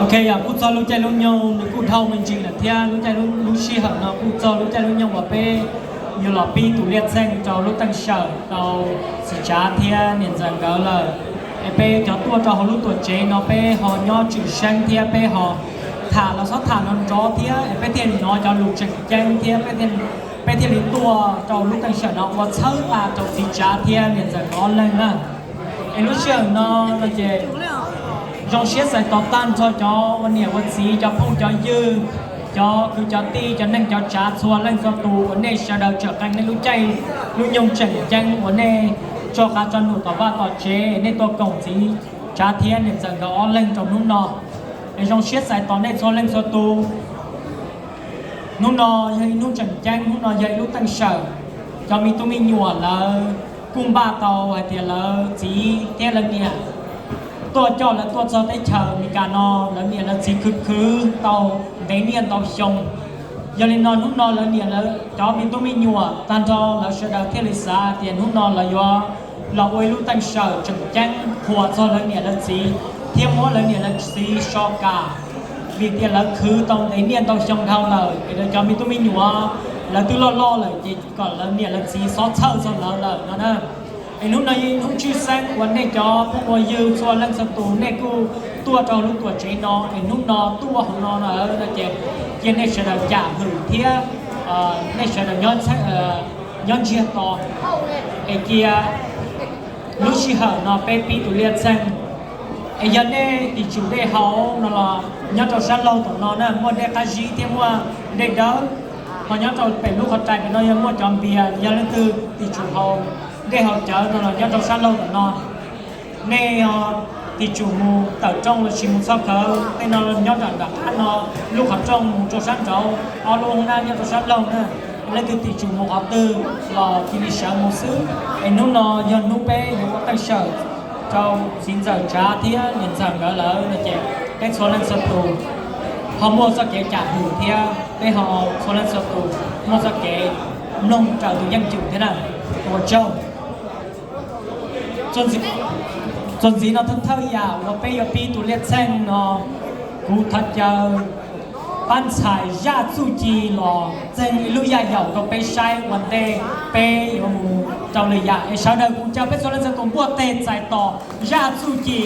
Ok, yog kuj txog lub caij lub nyoog, nws kuj dhau me ntsis lawm thiab. Lub caij lub sij hawm no kuj txog lub caij lub nyoog uas peb yuav los pib tus liaj txheej rau lub teej sawm rau txiv Tsav thiab niam ntxawm nkawd lawm. Es peb cov tuaj rau hauv lub tuam tsev no peb ho nyob tswm seeb thiab peb ho tham los xob tham nrov nrov thiab es peb thiaj hnov cov lus tseem ceeb thiab peb thiaj li tuaj rau lub teej sawm no ua txhawb nqa rau txiv Tsav thiab niam ntxawm nkawd ob leeg na. Es lub sij hawm no no ces zoo siab txais tos tag nrho cov ua niam ua txiv, cov phooj cov ywg, cov kwv cov tij, cov neej cov tsav txhua leej txhua tus uas nej sawv daws tsawm qee nej lub caij lub nyoog tseem ceeb uas nej tso qav tso num tom vaj tom tsev, nej tuaj koom txiv Tsav thiab niam ntxawm nkawd ob leeg rau hnub no. Es zoo siab txais tos nej txhua leej txhua tus. Hnub no yog ib hnub tseem ceeb, hnub no yog ib lub teej sawm. Cov me tub me nyuam lawv kuj npaj tau hais tias lawv txiv thiab lawv niam tuaj coj lawv tuaj txog teb chaws Amelikas no, lawv niam lawv txiv khwv khwv tau ntev niaj ntau xyoo. Yog li no hnub no lawv niam lawv cov me tub me nyuam tag nrho lawv sawv daws thiaj li xav tias hnub no lawv yuav los ua ib lub teej sawm tseem ceeb qhuas txog lawv niam lawv txiv thiab muab lawv niam lawv txiv so kam, vim tias lawv khwv tau ntev niaj ntau xyoo dhau lawm es lawv cov me tub me nyuam lawv twb loj loj lawm ces kom lawv niam lawv txiv xob txhawj txog lawv lawm no na. Es hnub no yog ib hnub tshwj xeeb uas nej cov phooj ywg txhua leej txhua tus nej kuj tuaj rau lub tuam tsev no es hnub no tuaj hauv no no ces cia nej sawv daws cam hwm thiab nej sawv daws nyob ntsiag to es cia lub sij hawm no peb pib tus liaj txheej. Es yog nej tim tsum dej haus no los nyob rau sab laug tom no na muaj dej qab zib thiab muaj dej dawb, ho nyob rau pem lub qhov rais pem no yog muaj cov npias, yog leej twg tim tsum haus dej haus cawv no los nyob rau sab laug tom no. Nej ho tim tsum mus tawm rooj los sis mus txog khawv tej no nyob nram nram qab no, lub qhov rooj mus rau sab nraud, ob lub na nyob rau sab laug na. Leej twg tim tsum mus qhov twg los cia li sawv mus xwb. Es hnub no yog hnub peb yuav ua teej sawm rau txiv ntxawm Tsav thiab niam ntxawm nkawd lawm no ces peb txhua leej txhua tus ho muaj txoj kev cam hwm thiab peb ho txhua leej txhua tus muaj txoj kev mloog raws tus yeej cum thiab na. Ua tsaug. Txuas ntxiv no thawj thawj yam uas peb yuav pib tus liaj txheej no, kuv thov caw pab ntxhais Zaj Txuj Ci los txeeg ib lub yaj yaum rau peb saib ua ntej peb yuav mus rau lwm yam. Es sawv daws kuv caw peb txhua leej txhua tus npuaj teg txais tos Zaj Txuj Ci.